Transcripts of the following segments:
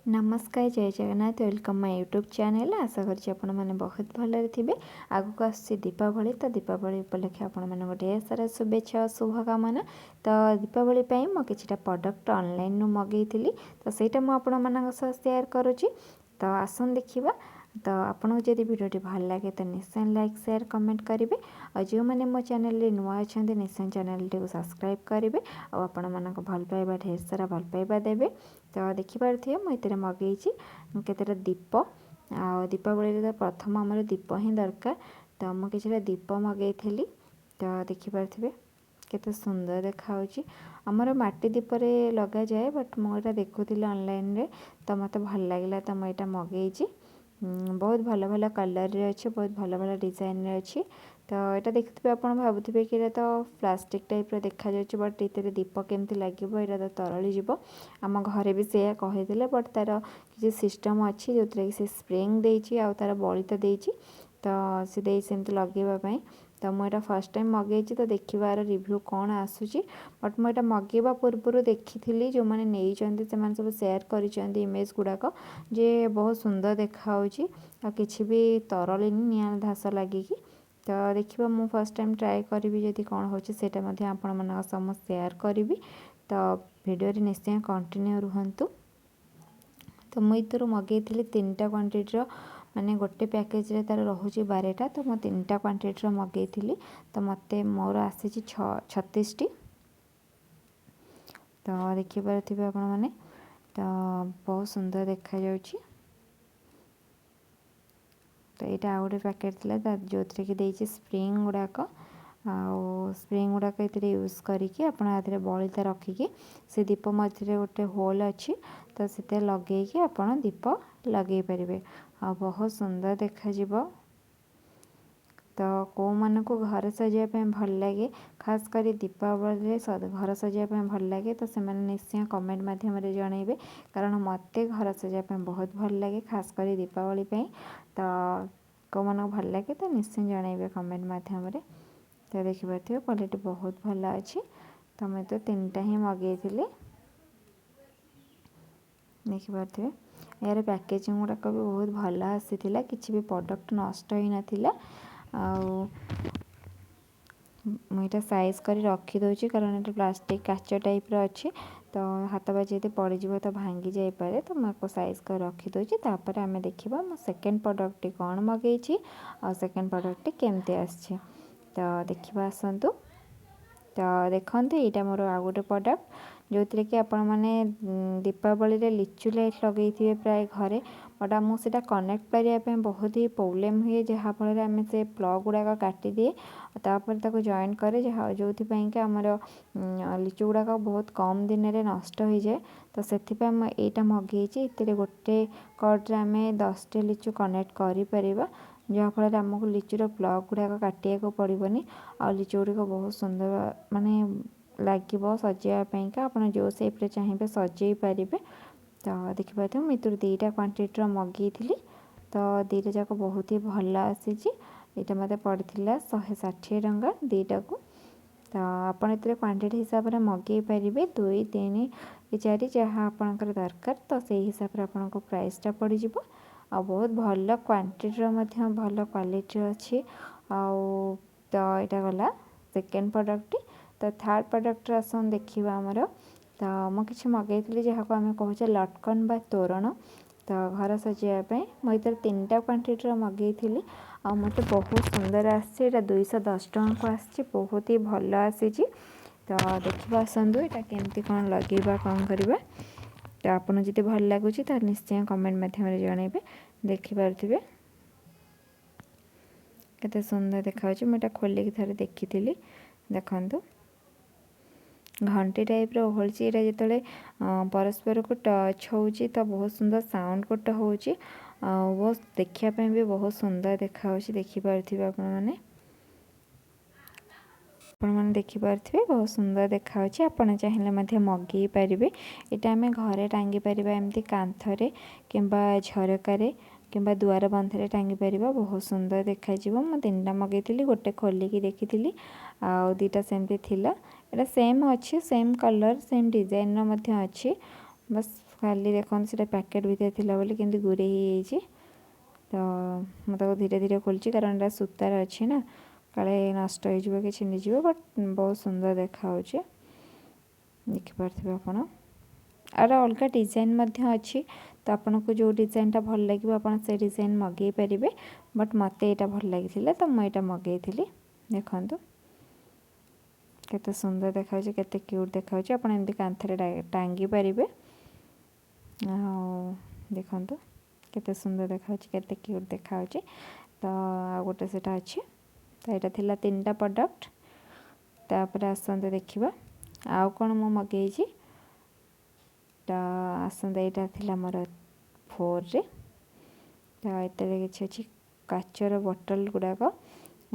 ନମସ୍କାର, ଜୟ Jagannath. Welcome my YouTube channel. ଆଶା କରୁଛି ଆପଣମାନେ ବହୁତ ଭଲରେ ଥିବେ। ଆଗକୁ ଆସୁଛି ଦୀପାବଳି, ତ ଦୀପାବଳି ଉପଲକ୍ଷେ ଆପଣମାନଙ୍କୁ ଢେର ସାରା ଶୁଭେଚ୍ଛା ଓ ଶୁଭକାମନା। ତ ଦୀପାବଳି ପାଇଁ ମୁଁ କିଛିଟା ପ୍ରଡ଼କ୍ଟ ଅନଲାଇନ୍ରୁ ମଗେଇଥିଲି, ତ ସେଇଟା ମୁଁ ଆପଣମାନଙ୍କ ସହ ସେୟାର କରୁଛି। ତ ଆସନ୍ତୁ ଦେଖିବା। ତ ଆପଣଙ୍କୁ ଯଦି ଭିଡ଼ିଓଟି ଭଲ ଲାଗେ, ତ ନିଶ୍ଚୟ ଲାଇକ୍, ସେୟାର, କମେଣ୍ଟ କରିବେ। ଆଉ ଯେଉଁମାନେ ମୋ ଚ୍ୟାନେଲରେ ନୂଆ ଅଛନ୍ତି, ନିଶ୍ଚୟ ଚ୍ୟାନେଲଟିକୁ ସବସ୍କ୍ରାଇବ୍ କରିବେ ଆଉ ଆପଣମାନଙ୍କ ଭଲ ପାଇବା, ଢେର ସାରା ଭଲ ପାଇବା ଦେବେ। ତ ଦେଖିପାରୁଥିବେ, ମୁଁ ଏଥିରେ ମଗେଇଛି କେତେଟା ଦୀପ। ଆଉ ଦୀପାବଳିରେ ତ ପ୍ରଥମ ଆମର ଦୀପ ହିଁ ଦରକାର। ତ ମୁଁ କିଛିଟା ଦୀପ ମଗେଇଥିଲି। ତ ଦେଖିପାରୁଥିବେ, କେତେ ସୁନ୍ଦର ଦେଖାହେଉଛି। ଆମର ମାଟି ଦୀପରେ ଲଗାଯାଏ, ବଟ୍ ମୁଁ ଏଇଟା ଦେଖୁଥିଲି ଅନଲାଇନରେ, ତ ମୋତେ ଭଲ ଲାଗିଲା, ତ ମୁଁ ଏଇଟା ମଗେଇଛି। ବହୁତ ଭଲ ଭଲ କଲର୍ରେ ଅଛି, ବହୁତ ଭଲ ଭଲ ଡିଜାଇନରେ ଅଛି। ତ ଏଇଟା ଦେଖୁଥିବେ ଆପଣ, ଭାବୁଥିବେ କି ଏଇଟା ତ ପ୍ଲାଷ୍ଟିକ୍ ଟାଇପ୍ର ଦେଖାଯାଉଛି, ବଟ୍ ଏଥିରେ ଦୀପ କେମିତି ଲାଗିବ, ଏଇଟା ତ ତରଳି ଯିବ। ଆମ ଘରେ ବି ସେଇଆ କହିଥିଲେ, ବଟ୍ ତା'ର କିଛି ସିଷ୍ଟମ୍ ଅଛି, ଯେଉଁଥିରେ କି ସେ ସ୍ପ୍ରିଙ୍ଗ ଦେଇଛି ଆଉ ତା'ର ବଳିତା ଦେଇଛି। ତ ସେ ଦେଇଛି ସେମିତି ଲଗେଇବା ପାଇଁ। ତ ମୁଁ ଏଇଟା ଫାର୍ଷ୍ଟ ଟାଇମ୍ ମଗେଇଛି, ତ ଦେଖିବା ୟାର ରିଭ୍ୟୁ କ'ଣ ଆସୁଛି। ବଟ୍ ମୁଁ ଏଇଟା ମଗେଇବା ପୂର୍ବରୁ ଦେଖିଥିଲି, ଯେଉଁମାନେ ନେଇଛନ୍ତି ସେମାନେ ସବୁ ସେୟାର କରିଛନ୍ତି ଇମେଜ୍ ଗୁଡ଼ାକ ଯେ ବହୁତ ସୁନ୍ଦର ଦେଖାହେଉଛି ଆଉ କିଛି ବି ତରଳିନି ନିଆଁ ଧାସ ଲାଗିକି। ତ ଦେଖିବା, ମୁଁ ଫାର୍ଷ୍ଟ ଟାଇମ୍ ଟ୍ରାଏ କରିବି, ଯଦି କ'ଣ ହେଉଛି ସେଇଟା ମଧ୍ୟ ଆପଣମାନଙ୍କ ସହ ମୁଁ ସେୟାର କରିବି। ତ ଭିଡ଼ିଓରେ ନିଶ୍ଚୟ କଣ୍ଟିନ୍ୟୁ ରୁହନ୍ତୁ। ତ ମୁଁ ଏଥିରୁ ମଗେଇଥିଲି ତିନିଟା କ୍ୱାଣ୍ଟିଟିର, ମାନେ ଗୋଟେ ପ୍ୟାକେଜରେ ତା'ର ରହୁଛି 12ଟା। ତ ମୁଁ ତିନିଟା କ୍ୱାଣ୍ଟିଟିର ମଗେଇଥିଲି, ତ ମୋତେ ମୋର ଆସିଛି 36ଟି। ତ ଦେଖିପାରୁଥିବେ ଆପଣମାନେ, ତ ବହୁତ ସୁନ୍ଦର ଦେଖାଯାଉଛି। ତ ଏଇଟା ଆଉ ଗୋଟେ ପ୍ୟାକେଟ୍ ଥିଲା, ଯେଉଁଥିରେ କି ଦେଇଛି ସ୍ପ୍ରିଙ୍ଗ ଗୁଡ଼ାକ। ଆଉ ସ୍ପ୍ରିଙ୍ଗ ଗୁଡ଼ାକ ଏଥିରେ ୟୁଜ୍ କରିକି ଆପଣ ଆ ଦେହରେ ବଳିତା ରଖିକି, ସେ ଦୀପ ମଝିରେ ଗୋଟେ ହୋଲ୍ ଅଛି, ତ ସେଥିରେ ଲଗେଇକି ଆପଣ ଦୀପ ଲଗେଇ ପାରିବେ ଆଉ ବହୁତ ସୁନ୍ଦର ଦେଖାଯିବ। ତ କେଉଁମାନଙ୍କୁ ଘରେ ସଜେଇବା ପାଇଁ ଭଲ ଲାଗେ, ଖାସ୍ କରି ଦୀପାବଳିରେ ଘର ସଜେଇବା ପାଇଁ ଭଲ ଲାଗେ, ତ ସେମାନେ ନିଶ୍ଚୟ କମେଣ୍ଟ ମାଧ୍ୟମରେ ଜଣାଇବେ। କାରଣ ମୋତେ ଘର ସଜେଇବା ପାଇଁ ବହୁତ ଭଲ ଲାଗେ, ଖାସ୍ କରି ଦୀପାବଳି ପାଇଁ। ତ କେଉଁମାନଙ୍କୁ ଭଲ ଲାଗେ, ତ ନିଶ୍ଚୟ ଜଣାଇବେ କମେଣ୍ଟ ମାଧ୍ୟମରେ। ତ ଦେଖିପାରୁଥିବେ, କ୍ୱାଲିଟି ବହୁତ ଭଲ ଅଛି। ତ ମୁଁ ତ ତିନିଟା ହିଁ ମଗେଇଥିଲି। ଦେଖିପାରୁଥିବେ, ଏହାର ପ୍ୟାକେଜିଂ ଗୁଡ଼ାକ ବି ବହୁତ ଭଲ ଆସିଥିଲା, କିଛି ବି ପ୍ରଡ଼କ୍ଟ ନଷ୍ଟ ହେଇନଥିଲା। ଆଉ ମୁଁ ଏଇଟା ସାଇଜ୍ କରି ରଖିଦେଉଛି, କାରଣ ଏଇଟା ପ୍ଲାଷ୍ଟିକ୍ କାଚ ଟାଇପ୍ର ଅଛି, ତ ହାତ ବାଜି ଯଦି ପଡ଼ିଯିବ ତ ଭାଙ୍ଗି ଯାଇପାରେ। ତ ମୁଁ ଆକୁ ସାଇଜ୍ କରି ରଖିଦେଉଛି। ତାପରେ ଆମେ ଦେଖିବା ମୁଁ ସେକେଣ୍ଡ ପ୍ରଡ଼କ୍ଟଟି କ'ଣ ମଗେଇଛି ଆଉ ସେକେଣ୍ଡ ପ୍ରଡ଼କ୍ଟଟି କେମିତି ଆସିଛି। ତ ଦେଖିବା ଆସନ୍ତୁ। ତ ଦେଖନ୍ତୁ, ଏଇଟା ମୋର ଆଉ ଗୋଟେ ପ୍ରଡ଼କ୍ଟ, ଯେଉଁଥିରେ କି ଆପଣମାନେ ଦୀପାବଳିରେ ଲିଚୁ ଲାଇଟ୍ ଲଗେଇଥିବେ ପ୍ରାୟ ଘରେ, ବଟ୍ ଆମକୁ ସେଇଟା କନେକ୍ଟ କରିବା ପାଇଁ ବହୁତ ହି ପ୍ରୋବ୍ଲେମ୍ ହୁଏ, ଯାହାଫଳରେ ଆମେ ସେ ପ୍ଲଗ୍ ଗୁଡ଼ାକ କାଟିଦିଏ, ତାପରେ ତାକୁ ଜଏଣ୍ଟ କରେ, ଯାହା ଯେଉଁଥିପାଇଁ କି ଆମର ଲିଚୁ ଗୁଡ଼ାକ ବହୁତ କମ୍ ଦିନରେ ନଷ୍ଟ ହୋଇଯାଏ। ତ ସେଥିପାଇଁ ମୁଁ ଏଇଟା ମଗେଇଛି। ଏଥିରେ ଗୋଟେ କର୍ଡ଼ରେ ଆମେ 10ଟି ଲିଚୁ କନେକ୍ଟ କରିପାରିବା, ଯାହାଫଳରେ ଆମକୁ ଲିଚୁର ପ୍ଲଗ୍ ଗୁଡ଼ାକ କାଟିବାକୁ ପଡ଼ିବନି ଆଉ ଲିଚୁ ଗୁଡ଼ିକ ବହୁତ ସୁନ୍ଦର ମାନେ ଲାଗିବ ସଜେଇବା ପାଇଁକା। ଆପଣ ଯେଉଁ ସେପ୍ରେ ଚାହିଁବେ ସଜେଇ ପାରିବେ। ତ ଦେଖିପାରୁଥିବେ, ମୁଁ ଏଥିରୁ ଦୁଇଟା କ୍ୱାଣ୍ଟିଟିର ମଗେଇଥିଲି, ତ ଦୁଇଟା ଯାକ ବହୁତ ହି ଭଲ ଆସିଛି। ଏଇଟା ମୋତେ ପଡ଼ିଥିଲା 160 ଟଙ୍କା ଦୁଇଟାକୁ। ତ ଆପଣ ଏଥିରେ କ୍ୱାଣ୍ଟିଟି ହିସାବରେ ମଗେଇ ପାରିବେ, ଦୁଇ, ତିନି କି ଚାରି, ଯାହା ଆପଣଙ୍କର ଦରକାର, ତ ସେଇ ହିସାବରେ ଆପଣଙ୍କୁ ପ୍ରାଇସ୍ଟା ପଡ଼ିଯିବ। ଆଉ ବହୁତ ଭଲ କ୍ୱାଣ୍ଟିଟିର ମଧ୍ୟ ଭଲ କ୍ୱାଲିଟିର ଅଛି। ଆଉ ତ ଏଇଟା ଗଲା ସେକେଣ୍ଡ ପ୍ରଡ଼କ୍ଟଟି। ତ ଥାର୍ଡ଼ ପ୍ରଡ଼କ୍ଟରେ ଆସନ୍ତୁ ଦେଖିବା ଆମର। ତ ମୁଁ କିଛି ମଗେଇଥିଲି, ଯାହାକୁ ଆମେ କହୁଛେ ଲଟକନ୍ ବା ତୋରଣ, ତ ଘର ସଜେଇବା ପାଇଁ। ମୁଁ ଏଥିରେ ତିନିଟା କ୍ୱାଣ୍ଟିଟିର ମଗେଇଥିଲି ଆଉ ମୋତେ ବହୁତ ସୁନ୍ଦର ଆସିଛି। ଏଇଟା 210 ଟଙ୍କାକୁ ଆସିଛି, ବହୁତ ହି ଭଲ ଆସିଛି। ତ ଦେଖିବା ଆସନ୍ତୁ, ଏଇଟା କେମିତି କ'ଣ ଲଗେଇବା, କ'ଣ କରିବା। ତ ଆପଣଙ୍କୁ ଯଦି ଭଲ ଲାଗୁଛି, ତାହେଲେ ନିଶ୍ଚୟ କମେଣ୍ଟ ମାଧ୍ୟମରେ ଜଣାଇବେ। ଦେଖିପାରୁଥିବେ, କେତେ ସୁନ୍ଦର ଦେଖାଯାଉଛି। ମୁଁ ଏଇଟା ଖୋଲିକି ଥରେ ଦେଖିଥିଲି। ଦେଖନ୍ତୁ, ଘଣ୍ଟି ଟାଇପ୍ର ଓହଳିଛି। ଏଇଟା ଯେତେବେଳେ ପରସ୍ପରକୁ ଟଚ୍ ହେଉଛି, ତ ବହୁତ ସୁନ୍ଦର ସାଉଣ୍ଡ ଗୋଟେ ହେଉଛି ଆଉ ବହୁତ ଦେଖିବା ପାଇଁ ବି ବହୁତ ସୁନ୍ଦର ଦେଖାଯାଉଛି। ଦେଖିପାରୁଥିବେ ଆପଣମାନେ, ଆପଣମାନେ ଦେଖିପାରୁଥିବେ, ବହୁତ ସୁନ୍ଦର ଦେଖାଯାଉଛି। ଆପଣ ଚାହିଁଲେ ମଧ୍ୟ ମଗେଇ ପାରିବେ। ଏଇଟା ଆମେ ଘରେ ଟାଙ୍ଗି ପାରିବା, ଏମିତି କାନ୍ଥରେ କିମ୍ବା ଝରକାରେ କିମ୍ବା ଦୁଆର ବନ୍ଧରେ ଟାଙ୍ଗି ପାରିବା, ବହୁତ ସୁନ୍ଦର ଦେଖାଯିବ। ମୁଁ ତିନିଟା ମଗେଇଥିଲି, ଗୋଟେ ଖୋଲିକି ଦେଖିଥିଲି ଆଉ ଦୁଇଟା ସେମିତି ଥିଲା। ଏଇଟା ସେମ୍ ଅଛି, ସେମ୍ କଲର୍, ସେମ୍ ଡିଜାଇନ୍ର ମଧ୍ୟ ଅଛି, ବାସ୍। ଖାଲି ଦେଖନ୍ତୁ, ସେଇଟା ପ୍ୟାକେଟ୍ ଭିତରେ ଥିଲା ବୋଲି କେମିତି ଗୁରେଇ ହେଇଯାଇଛି। ତ ମୁଁ ତାକୁ ଧୀରେ ଧୀରେ ଖୋଲିଛି, କାରଣ ଏଇଟା ସୂତାର ଅଛି ନା, କାଳେ ନଷ୍ଟ ହେଇଯିବ କି ଛିଣ୍ଡିଯିବ। ବଟ୍ ବହୁତ ସୁନ୍ଦର ଦେଖାହେଉଛି, ଦେଖିପାରୁଥିବେ ଆପଣ। ଆର ଅଲଗା ଡିଜାଇନ୍ ମଧ୍ୟ ଅଛି, ତ ଆପଣଙ୍କୁ ଯେଉଁ ଡିଜାଇନଟା ଭଲ ଲାଗିବ, ଆପଣ ସେ ଡିଜାଇନ୍ ମଗେଇ ପାରିବେ। ବଟ୍ ମୋତେ ଏଇଟା ଭଲ ଲାଗିଥିଲା, ତ ମୁଁ ଏଇଟା ମଗେଇଥିଲି। ଦେଖନ୍ତୁ କେତେ ସୁନ୍ଦର ଦେଖାଯାଉଛି, କେତେ କ୍ୟୁଟ୍ ଦେଖାଯାଉଛି। ଆପଣ ଏମିତି କାନ୍ଥରେ ଟାଙ୍ଗି ପାରିବେ। ଆଉ ଦେଖନ୍ତୁ କେତେ ସୁନ୍ଦର ଦେଖାଯାଉଛି, କେତେ କ୍ୟୁଟ୍ ଦେଖାଯାଉଛି। ତ ଆଉ ଗୋଟେ ସେଟା ଅଛି। ତ ଏଇଟା ଥିଲା ତିନିଟା ପ୍ରଡ଼କ୍ଟ। ତାପରେ ଆସନ୍ତୁ ଦେଖିବା ଆଉ କ'ଣ ମୁଁ ମଗେଇଛି। ତ ଆସନ୍ତୁ, ଏଇଟା ଥିଲା ମୋର ଫୋର୍ରେ। ତ ଏଥିରେ କିଛି ଅଛି କାଚର ବଟଲ୍ ଗୁଡ଼ାକ,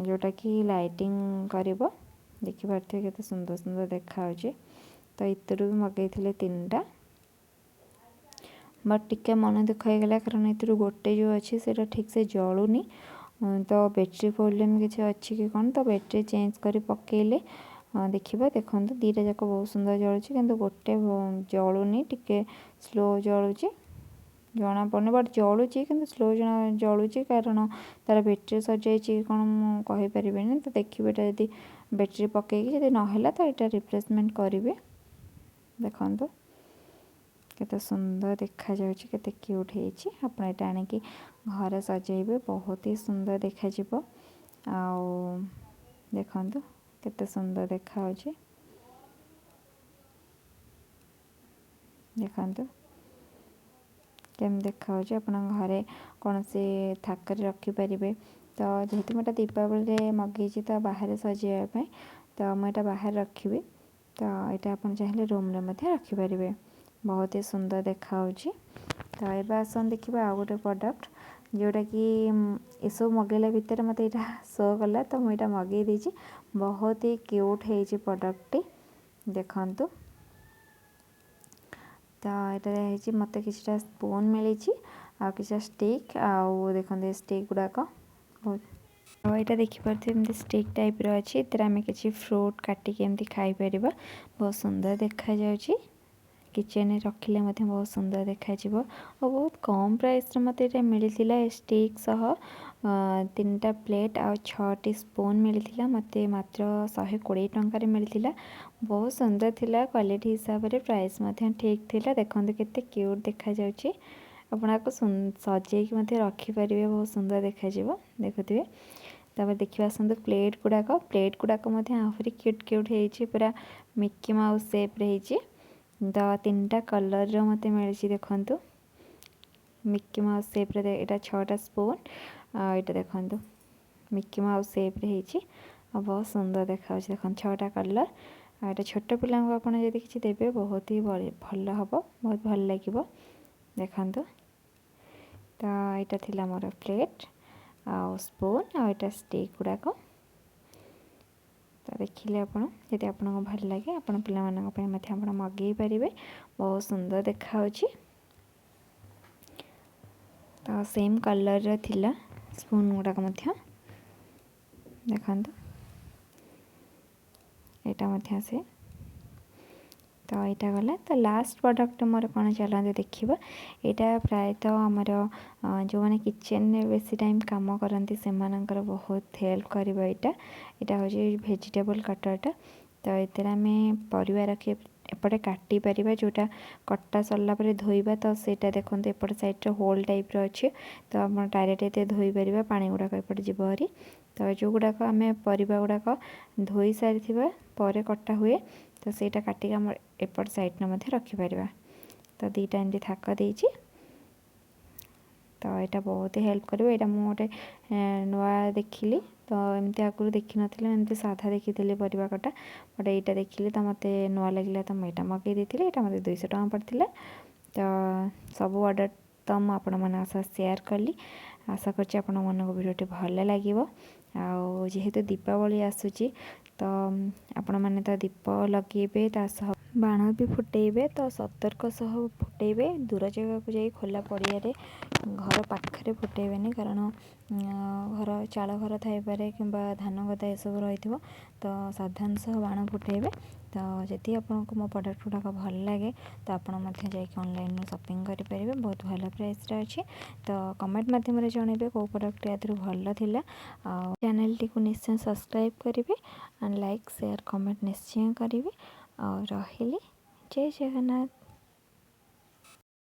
ଯେଉଁଟାକି ଲାଇଟିଂ କରିବ। ଦେଖିପାରୁଥିବେ କେତେ ସୁନ୍ଦର ସୁନ୍ଦର ଦେଖାଯାଉଛି। ତ ଏଥିରୁ ବି ମଗେଇଥିଲି ତିନିଟା। ବଟ୍ ଟିକେ ମନ ଦୁଃଖ ହେଇଗଲା, କାରଣ ଏଥିରୁ ଗୋଟେ ଯେଉଁ ଅଛି, ସେଇଟା ଠିକ୍ସେ ଜଳୁନି। ତ ବ୍ୟାଟେରୀ ପ୍ରୋବ୍ଲେମ୍ କିଛି ଅଛି କି କ'ଣ, ତ ବ୍ୟାଟେରୀ ଚେଞ୍ଜ କରି ପକେଇଲେ ଦେଖିବା। ଦେଖନ୍ତୁ, ଦୁଇଟା ଯାକ ବହୁତ ସୁନ୍ଦର ଜଳୁଛି, କିନ୍ତୁ ଗୋଟେ ଜଳୁନି, ଟିକେ ସ୍ଲୋ ଜଳୁଛି, ଜଣାପଡ଼ୁନି। ବଟ୍ ଜଳୁଛି, କିନ୍ତୁ ସ୍ଲୋ ଜଳୁଛି, କାରଣ ତା'ର ବ୍ୟାଟେରୀ ସରିଯାଇଛି କି କ'ଣ, ମୁଁ କହିପାରିବିନି। ତ ଦେଖିବି, ଏଇଟା ଯଦି ବ୍ୟାଟେରୀ ପକେଇକି ଯଦି ନହେଲା, ତ ଏଇଟା ରିପ୍ଲେସମେଣ୍ଟ କରିବି। ଦେଖନ୍ତୁ କେତେ ସୁନ୍ଦର ଦେଖାଯାଉଛି, କେତେ କ୍ୟୁଟ୍ ହେଇଛି। ଆପଣ ଏଇଟା ଆଣିକି ଘରେ ସଜେଇବେ, ବହୁତ ହି ସୁନ୍ଦର ଦେଖାଯିବ। ଆଉ ଦେଖନ୍ତୁ କେତେ ସୁନ୍ଦର ଦେଖାଯାଉଛି। ଦେଖନ୍ତୁ କେମିତି ଦେଖାଯାଉଛି। ଆପଣ ଘରେ କୌଣସି ଥାକରେ ରଖିପାରିବେ। ତ ଯେହେତୁ ମୁଁ ଏଇଟା ଦୀପାବଳିରେ ମଗେଇଛି, ତ ବାହାରେ ସଜେଇବା ପାଇଁ, ତ ମୁଁ ଏଇଟା ବାହାରେ ରଖିବି। ତ ଏଇଟା ଆପଣ ଚାହିଁଲେ ରୁମ୍ରେ ମଧ୍ୟ ରଖିପାରିବେ। ବହୁତ ହି ସୁନ୍ଦର ଦେଖାଯାଉଛି। ତ ଏବେ ଆସନ୍ତୁ ଦେଖିବା ଆଉ ଗୋଟେ ପ୍ରଡ଼କ୍ଟ, ଯେଉଁଟାକି ଏସବୁ ମଗେଇଲା ଭିତରେ ମୋତେ ଏଇଟା ଶୋ କଲା, ତ ମୁଁ ଏଇଟା ମଗେଇ ଦେଇଛି। ବହୁତ ହି କ୍ୟୁଟ୍ ହେଇଛି ପ୍ରଡ଼କ୍ଟଟି, ଦେଖନ୍ତୁ। ତ ଏଇଟାରେ ହେଇଛି, ମୋତେ କିଛିଟା ସ୍ପୁନ୍ ମିଳିଛି ଆଉ କିଛିଟା ଷ୍ଟିକ୍। ଆଉ ଦେଖନ୍ତୁ ଏ ଷ୍ଟିକ୍ ଗୁଡ଼ାକ ବହୁତ। ଆଉ ଏଇଟା ଦେଖିପାରୁଥିବେ, ଏମିତି ଷ୍ଟିକ୍ ଟାଇପ୍ର ଅଛି। ଏଥିରେ ଆମେ କିଛି ଫ୍ରୁଟ୍ କାଟିକି ଏମିତି ଖାଇପାରିବା। ବହୁତ ସୁନ୍ଦର ଦେଖାଯାଉଛି। କିଚେନରେ ରଖିଲେ ମଧ୍ୟ ବହୁତ ସୁନ୍ଦର ଦେଖାଯିବ। ଆଉ ବହୁତ କମ୍ ପ୍ରାଇସ୍ରେ ମୋତେ ଏଇଟା ମିଳିଥିଲା। ଏ ଷ୍ଟିକ୍ ସହ ତିନିଟା ପ୍ଲେଟ୍ ଆଉ ଛଅଟି ସ୍ପୁନ୍ ମିଳିଥିଲା ମୋତେ, ମାତ୍ର 120 ଟଙ୍କାରେ ମିଳିଥିଲା। ବହୁତ ସୁନ୍ଦର ଥିଲା, କ୍ୱାଲିଟି ହିସାବରେ ପ୍ରାଇସ୍ ମଧ୍ୟ ଠିକ୍ ଥିଲା। ଦେଖନ୍ତୁ କେତେ କ୍ୟୁଟ୍ ଦେଖାଯାଉଛି। ଆପଣ ଆକୁ ସଜେଇକି ମଧ୍ୟ ରଖିପାରିବେ, ବହୁତ ସୁନ୍ଦର ଦେଖାଯିବ, ଦେଖୁଥିବେ। ତାପରେ ଦେଖିବା ଆସନ୍ତୁ ପ୍ଲେଟ୍ ଗୁଡ଼ାକ। ପ୍ଲେଟ୍ ଗୁଡ଼ାକ ମଧ୍ୟ ଆହୁରି କ୍ୟୁଟ୍ କ୍ୟୁଟ୍ ହେଇଛି, ପୁରା ମିକି ମାଉସ୍ ସେପ୍ରେ ହେଇଛି। ତ ତିନିଟା କଲର୍ର ମୋତେ ମିଳିଛି। ଦେଖନ୍ତୁ, ମିକି ମାଉସ୍ ସେପ୍ରେ ଏଇଟା ଛଅଟା ସ୍ପୁନ୍। ଆଉ ଏଇଟା ଦେଖନ୍ତୁ, ମିକି ମାଉସ୍ ସେପ୍ରେ ହେଇଛି ଆଉ ବହୁତ ସୁନ୍ଦର ଦେଖାଯାଉଛି। ଦେଖନ୍ତୁ, ଛଅଟା କଲର୍। ଆଉ ଏଇଟା ଛୋଟ ପିଲାଙ୍କୁ ଆପଣ ଯଦି କିଛି ଦେବେ, ବହୁତ ହି ଭଲ ହେବ, ବହୁତ ଭଲ ଲାଗିବ। ଦେଖନ୍ତୁ, ତ ଏଇଟା ଥିଲା ମୋର ପ୍ଲେଟ୍ ଆଉ ସ୍ପୁନ୍ ଆଉ ଏଇଟା ଷ୍ଟିକ୍ ଗୁଡ଼ାକ। ତ ଦେଖିଲେ ଆପଣ, ଯଦି ଆପଣଙ୍କୁ ଭଲ ଲାଗେ, ଆପଣ ପିଲାମାନଙ୍କ ପାଇଁ ମଧ୍ୟ ଆପଣ ମଗେଇ ପାରିବେ। ବହୁତ ସୁନ୍ଦର ଦେଖାଯାଉଛି। ତ ସେମ୍ କଲର୍ର ଥିଲା ସ୍ପୁନ୍ ଗୁଡ଼ାକ ମଧ୍ୟ। ଦେଖନ୍ତୁ, ଏଇଟା ମଧ୍ୟ ସେ। ତ ଏଇଟା ଗଲା। ତ ଲାଷ୍ଟ ପ୍ରଡ଼କ୍ଟ ମୋର କ'ଣ, ଚାଲନ୍ତୁ ଦେଖିବା। ଏଇଟା ପ୍ରାୟତଃ ଆମର ଯେଉଁମାନେ କିଚେନରେ ବେଶୀ ଟାଇମ୍ କାମ କରନ୍ତି, ସେମାନଙ୍କର ବହୁତ ହେଲ୍ପ କରିବ ଏଇଟା। ଏଇଟା ହେଉଛି ଭେଜିଟେବଲ୍ କଟର୍ଟା। ତ ଏଥିରେ ଆମେ ପରିବା ରଖି ଏପଟେ କାଟି ପାରିବା। ଯେଉଁଟା କଟା ସରିଲା ପରେ ଧୋଇବା, ତ ସେଇଟା ଦେଖନ୍ତୁ, ଏପଟ ସାଇଡ଼୍ରେ ହୋଲ୍ ଟାଇପ୍ର ଅଛି। ତ ଆପଣ ଡାଇରେକ୍ଟ ଏଥିରେ ଧୋଇପାରିବା, ପାଣି ଗୁଡ଼ାକ ଏପଟେ ଯିବ ଭାରି। ତ ଯେଉଁଗୁଡ଼ାକ ଆମେ ପରିବା ଗୁଡ଼ାକ ଧୋଇ ସାରିଥିବା ପରେ କଟା ହୁଏ, ତ ସେଇଟା କାଟିକି ଆମର ଏପଟ ସାଇଡ଼୍ରେ ମଧ୍ୟ ରଖିପାରିବା। ତ ଦୁଇଟା ଏମିତି ଥାକ ଦେଇଛି। ତ ଏଇଟା ବହୁତ ହେଲ୍ପ କରିବ। ଏଇଟା ମୁଁ ଗୋଟେ ନୂଆ ଦେଖିଲି, ତ ଏମିତି ଆଗରୁ ଦେଖିନଥିଲି। ଏମିତି ସାଧା ଦେଖିଥିଲି ପରିବା କଟା, ବଟ୍ ଏଇଟା ଦେଖିଲି ତ ମୋତେ ନୂଆ ଲାଗିଲା, ତ ମୁଁ ଏଇଟା ମଗେଇ ଦେଇଥିଲି। ଏଇଟା ମୋତେ 200 ଟଙ୍କା ପଡ଼ିଥିଲା। ତ ସବୁ ଅର୍ଡ଼ର ତ ମୁଁ ଆପଣମାନଙ୍କ ସହ ସେୟାର କଲି। ଆଶା କରୁଛି ଆପଣମାନଙ୍କୁ ଭିଡ଼ିଓଟି ଭଲ ଲାଗିବ। ଆଉ ଯେହେତୁ ଦୀପାବଳି ଆସୁଛି, ତ ଆପଣମାନେ ତ ଦୀପ ଲଗେଇବେ, ତା ସହ ବାଣ ବି ଫୁଟେଇବେ ତ ସତର୍କ ସହ ଫୁଟେଇବେ। ଦୂର ଜାଗାକୁ ଯାଇ ଖୋଲା ପଡ଼ିଆରେ, ଘର ପାଖରେ ଫୁଟେଇବେନି, କାରଣ ଘର ଚାଳ ଘର ଥାଇପାରେ କିମ୍ବା ଧାନ ଗଦା ଏସବୁ ରହିଥିବ। ତ ସାବଧାନ ସହ ବାଣ ଫୁଟେଇବେ। ତ ଯଦି ଆପଣଙ୍କୁ ମୋ ପ୍ରଡ଼କ୍ଟ ଗୁଡ଼ାକ ଭଲ ଲାଗେ, ତ ଆପଣ ମଧ୍ୟ ଯାଇକି ଅନଲାଇନ୍ରୁ ସପିଂ କରିପାରିବେ। ବହୁତ ଭଲ ପ୍ରାଇସ୍ରେ ଅଛି। ତ କମେଣ୍ଟ ମାଧ୍ୟମରେ ଜଣାଇବେ କେଉଁ ପ୍ରଡ଼କ୍ଟ ୟା ଦେହରୁ ଭଲ ଥିଲା। ଆଉ ଚ୍ୟାନେଲଟିକୁ ନିଶ୍ଚୟ ସବସ୍କ୍ରାଇବ୍ କରିବେ ଆଣ୍ଡ ଲାଇକ୍, ସେୟାର, କମେଣ୍ଟ ନିଶ୍ଚୟ କରିବେ। ଆଉ ରହିଲି, ଜୟ ଜଗନ୍ନାଥ।